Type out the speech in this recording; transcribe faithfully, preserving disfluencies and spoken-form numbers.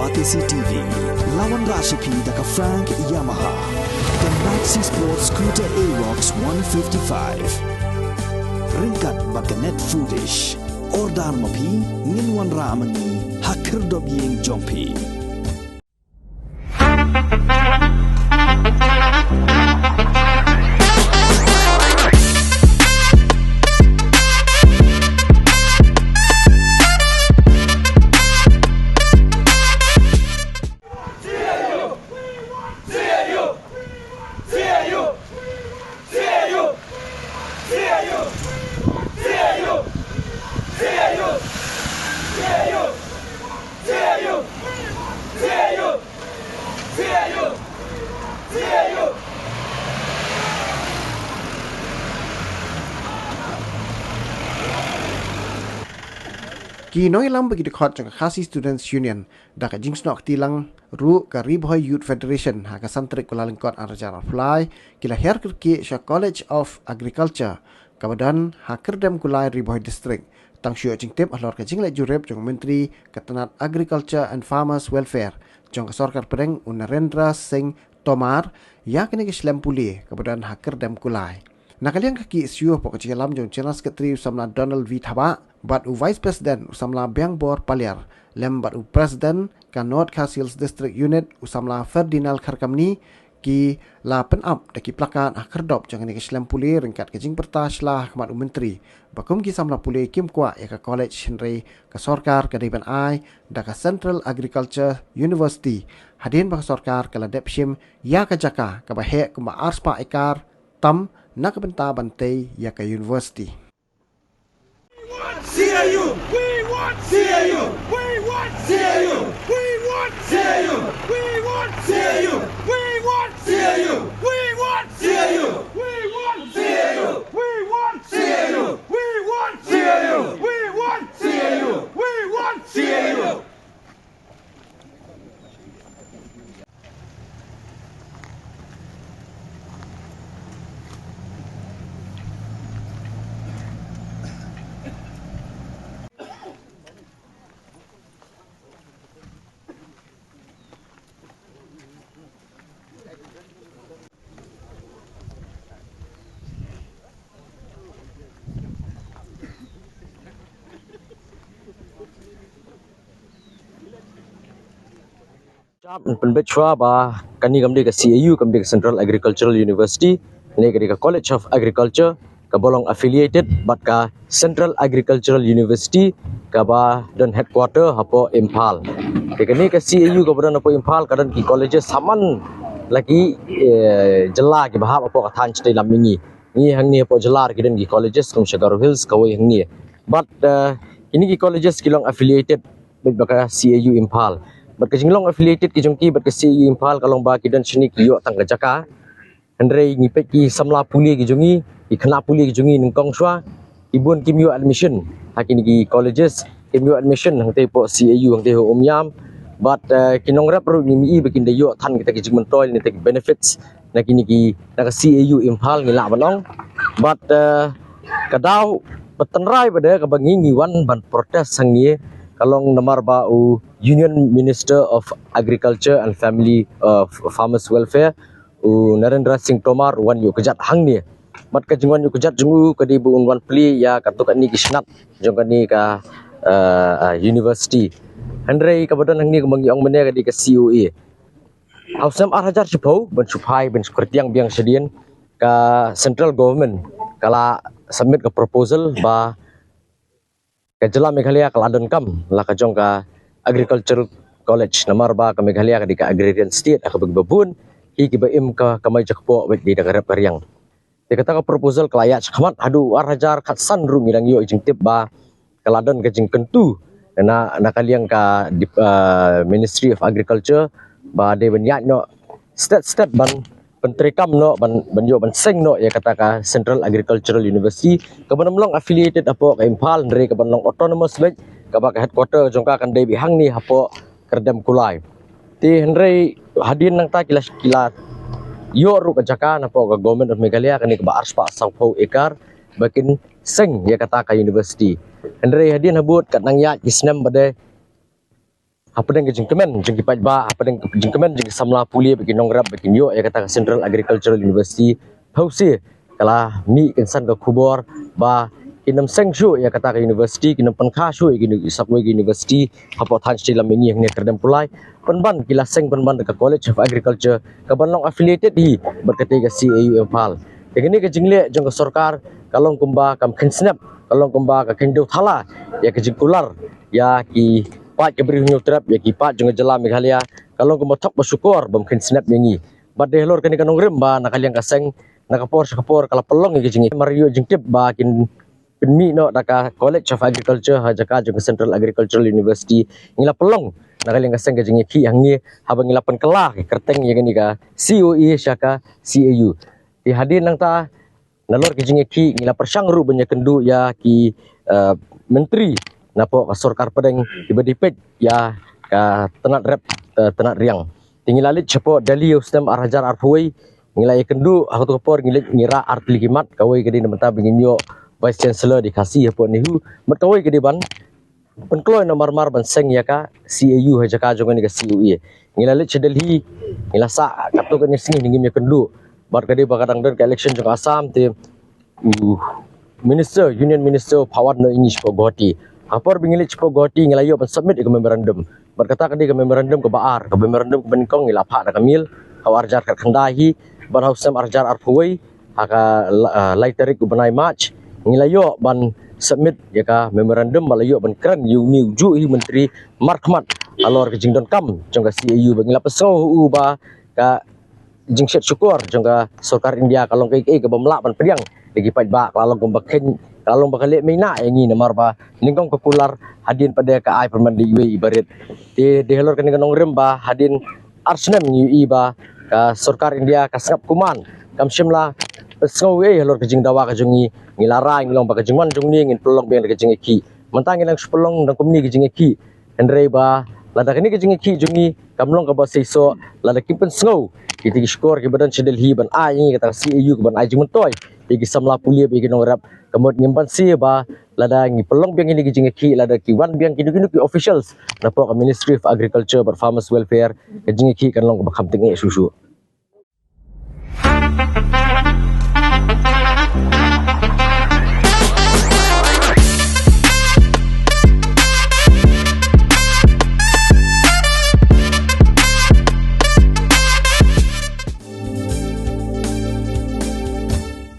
Batesi T V, la wanrah sha phi da ka Frank Yamaha, ka Maxi Sport Scooter Aerox one fifty-five. Ryngkat bad ka Net Foodish. Order ma phi, ngin wanrah ma ngi ha khyrdop ïing jong phi. Ki nongïalam bad ki dkhot jong ka Khasi Students Union da ka jingsnoh kti lang ruh ka Ri Bhoi Youth Federation ha ka san tarik Kyllalyngkot ar hajar arphew lai ki la hiar kyrkieh sha College of Agriculture kaba don ha Kyrdemkulai, Ri Bhoi District, tang shu ïoh jingtip halor ka jingleit jurip jong u Myntri ka tnat Agriculture and Farmers Welfare jong ka Sorkar Pdeng, u Narendra Singh Tomar, ïa kane ka shlem pule kaba don ha Kyrdemkulai. Na ka liang ka K S U, hapoh ka jingïalam jong u General Secretary u samla Donald V Thabah bad u Vice President u samla Biangbor Paliar, lem bad u President ka North Khasi Hills District Unit u samla Ferdinand Kharkamni, ki la pynap da ki plakat ha khyrdop jong kane ka shlem pule ryngkat ka jingpyrta shla ha khmat u Myntri ba kum ki samla pule kim kwah ïa ka college, hynrei ka sorkar ka dei ban ai da ka Central Agriculture University, hadien ba ka sorkar ka la dep shim ïa ka jaka kaba heh kumba arspah ekar tam na ka bynta ban tei ïa ka university. C A U! We want C A U! We want C A U! We want C A U! Jap, pynbeit shuwa ba kane kam dei ka C A U, kam dei ka Central Agricultural University, ne ka dei ka College of Agriculture, kaba long affiliated bad ka Central Agricultural University, kaba don headquarter hapoh Imphal. Te kane ka C A U kaba don hapoh Imphal ka don ki colleges saman la ki, eh, jylla kiba hap hapoh ka thaiñ shatei lam mihngi. Ngi hangne hapoh jylla ki don ki colleges kum sha Garo Hills kawei hangne. Bad, eh, kine ki colleges ki long affiliated bad ka C A U Imphal. Bad ka jinglong affiliated ki jong ki bad ka C A U Imphal ka long ba ki don shane ki ïoh tang ka jaka. Hynrei ngi peit ki samla pule ki jong ngi, ki khynnah pule ki jong ngi nyngkong shuwa, ki bun kim ïoh admission ha kine ki colleges, kim ïoh admission hangtei hapoh C A U hangtei ha Umiam. Bad, eh, ki nongrep ruh ngi ïohi ba kin da ïoh than kita ki jingmyntoi ne kita ki benefits na kine ki, na ka C A U Imphal ngi lah ban ong. Bad, eh, ka daw ba tynrai ba dei kaba ngi ngi wan ban protest hangne ka long namar ba u Union Minister of Agriculture and Family, uh, Farmers Welfare, u Narendra Singh Tomar, u wan ïuh kjat hangne. Bad ka jingwan ïuh kjat jong u ka dei ba un wan plie ïa katto katne ki snat jong kane ka, uh, uh, university. Hynrei kaba don hangne kumba ngi ong mynne ka dei ka C O A. Ha u snem ar hajar shiphew, ban shu phai, ban shu kyrtiang biang shadien, ka central government ka la submit ka proposal ba ka jylla Meghalaya ka la donkam la ka jong ka agricultural college, namar ba ka Meghalaya ka dei ka agrarian state, ha kaba ki babun hi kiba im ka kamai jakpoh bad ki da ka rep ka riang. Te kata ka proposal ka la ïaid shakhmat, haduh ar hajar khatsan ruh ngi dang ïoh jingtip ba ka la don ka jingkyntu na, na ka liang ka dip-, ah, Ministry of Agriculture ba dei ban ïaid noh stet stet ban pyntreikam noh, ban, ban ïoh ban seng noh ïa kata ka Central Agricultural University kaba ym long affiliated hapoh ka Imphal, hynrei kaban long autonomous beit, kaba ka headquarter jong ka kan dei beit hangne hapoh Kyrdemkulai. Te hynrei hadien nangta ki la, ki la ïoh ruh ka jaka na poh ka Government of Meghalaya, kane kaba arspah sawphew ekar, ba kin seng ïa kata ka university. Hynrei hadien habud kat nang ïaid ki snem ba dei hapdeng ka jingkmen jong ki paidbah, hapdeng ka jingkmen jong ki samla pule bad ki nongrep ba kin ïoh ïa kata ka Central Agricultural University, hynrei ka la mih kynsan ka khubor ba kin ym seng shuh ïa kata ka university, kin ym pynkha shuh ïa kine ki sakhwei ki university hapoh thaiñ Shillong mynne hangne Kyrdempulai, pynban ki la seng pynban da ka College of Agriculture kaban long affiliated hi bad katei ka C A U Imphal. Te kane ka jingleh jong ka sorkar ka long kumba kam kheiñ snep, ka long kumba ka kheiñ dewthala ïa ka jingkular ïa ki paid ka Bri u Hynñiewtrep, ïa ki paid jong ka jylla Meghalaya, ka long kumba thok ba shukor bym kheiñ snep ïa ngi. Bad dei halor kane ka nongrim ba na ka liang ka seng, na ka por sha ka por ka la pynlong ïa ka jingïa, mar ïoh jingtip ba kin pynmih noh da ka College of Agriculture ha jaka jong ka Central Agricultural University, ngi la pynlong na ka liang ka seng ka jingïakhih hangne, haba ngi la pynkylla ka kyrteng ïa kane ka C O A sha ka C A U. Te hadien nangta, nalor ka jingïakhih, ngi la pyrshang ruh ban ïakynduh ïa ki, eh, myntri napoh ka sorkar pdeng kiba dei peit ïa ka tnat rep, eh, tnat riang. Te ngi la leit shapoh Delhi ha u snem ar hajar arphew wei, ngi la ïakynduh, ha kato ka por ngi leit ngi rah ar tylli ki mat, kawei ka dei na bynta ba ngin ïoh Vice Chancellor dei Khasi hapoh NEHU, bad kawei ka dei ban pynkloi noh marmar ban seng ïa ka C A U ha jaka jong kane ka C O A. Ngi la leit sha Delhi, ngi la sah katto katne sngi, ngim ïakynduh. Bad ka dei ba ka dang don ka election jong ka Assam, te u Minister, Union Minister, phah wad noh ïa ngi shapoh Guwahati. Ha ka por ba ngi leit shapoh Guwahati, ngi la ïoh ban submit ïa ka memorandum. Bad kata ka dei ka memorandum kaba ar, ka memorandum kaba nyngkong ngi la phah da ka mail ha u ar hajar khatkhyndai hi, bad ha u snem ar hajar arphew wei, ha ka la-, ah, lai tarik u bnai March, ngi la ïoh ban submit ïa ka memorandum, ba la ïoh ban kren ïa une ujuh hi u myntri markhmat halor ka jingdonkam jong ka C A U, ba ngi la pynsngew ha u ba ka jingshet shukor jong ka sorkar India ka long kaei kaei kabym lah ban pdiang da ki paidbah, ka la long kumba kheiñ, ka la long ba ka leh mynta ïa ngi, namar ba nyngkong ka kular, hadien pat de ka ai pynban da iwei i barit. Te dei halor kane ka nongrim ba hadien ar snem ngi ïohi ba ka sorkar India ka sngap kumne, kam shym la pynsngew ei halor ka jingdawa ka jong ngi. Ngi la rai ngi long ba ka jingwan jong ngi ngin pynlong biang da ka jingïakhih. Mynta ngi dang shu pynlong dang kumne ka jingïakhih, hynrei ba lada kane ka jingïakhih jong ngi kam long kaba seisoh, lada kim pynsngew kita ki shkor kiba don sha Delhi ban ai ïa ngi kata ka C A U kaban ai jingmyntoi ïa ki samla pule bad ïa ki nongrep, ka mut ngim banse ba lada ngi pynlong biang kine ki jingïakhih, lada ki wan biang kino kino ki officials napoh ka Ministry of Agriculture bad Farmers Welfare, ka jingïakhih kan long kaba kham tyngeh shuh shuh.